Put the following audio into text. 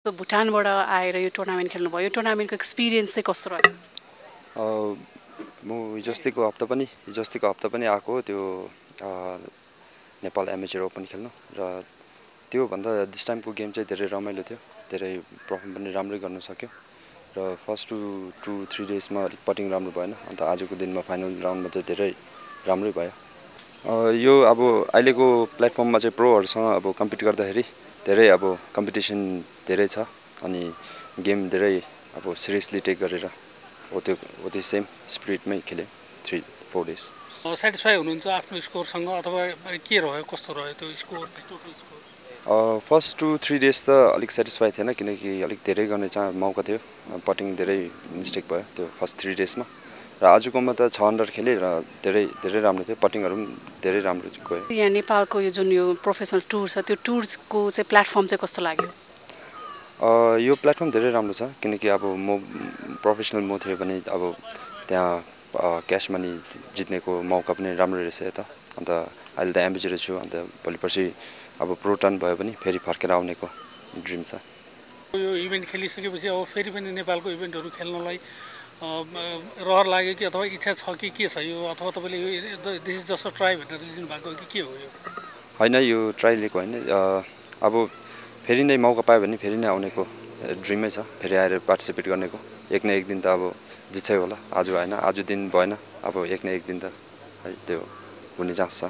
भुटानबाट आएर यो टुर्नामेन्ट खेल्नुभयो, यो टुर्नामेन्टको एक्सपिरियन्स चाहिँ कस्तो रह्यो? म हिजोस्तिको हप्ता पनि आएको त्यो नेपाल एमेचर ओपन खेल्नु र त्योभन्दा दिस टाइमको गेम चाहिँ धेरै रमाइलो थियो, धेरै पर्फर्म पनि राम्रै गर्न सक्यो र फर्स्ट 2-3 डेजमा अलिक पटिङ राम्रो भएन, अन्त आजको दिनमा फाइनल राउन्डमा चाहिँ धेरै राम्रै भयो। यो अब अहिलेको प्लेटफर्ममा चाहिँ प्रोहरूसँग अब कम्पिट गर्दाखेरि धेरै अब कम्पिटिसन धेरै छ अनि गेम धेरै अब सिरियसली टेक गरेर हो त्यो सेम स्पिरिटमै खेले 3-4 डेज। सेटिस्फाई हुनुहुन्छ आफ्नो स्कोरसँग अथवा के रह्यो, कस्तो रह्यो त्यो स्कोर चाहिँ, टोटल स्कोर? फर्स्ट 2-3 डेज त अलिक सेटिस्फाई थिएन किनकि अलिक धेरै गर्ने मौका थियो, पटिङ धेरै मिस्टेक भयो त्यो फर्स्ट 3 डेजमा र आजकोमा त 6 अन्डर खेलेँ र धेरै राम्रो थियो, पटिङहरू पनि धेरै राम्रो गयो। यहाँ नेपालको यो जुन यो प्रोफेसनल टुर छ त्यो टुर्सको चाहिँ प्लेटफर्म चाहिँ कस्तो लाग्यो? यो प्लेटफर्म धेरै राम्रो छ किनकि अब म प्रोफेसनल म थियो भने अब त्यहाँ क्यास मनी जित्नेको मौका पनि राम्रो रहेछ यता, अन्त अहिले त एम्बेसडर छु, अन्त भोलि पर्सि अब प्रो टर्न भयो भने फेरि फर्केर आउनेको ड्रिम छ। यो इभेन्ट खेलिसकेपछि अब फेरि पनि नेपालको इभेन्टहरू खेल्नलाई रहर लाग्यो कि अथवा इच्छा छ कि के छ यो, अथवा तपाईँले यो दिस इज जस्ट ट्राई भनेर लिनु भएको कि के हो यो? होइन, यो ट्राई लिएको होइन, अब फेरि नै मौका पायो भने फेरि नै आउनेको ड्रिमै छ, फेरि आएर पार्टिसिपेट गर्नेको। एक न एक दिन त अब जित्छै होला, आज होइन आज दिन भएन, अब एक न एक दिन त है त्यो हुने चान्स छ।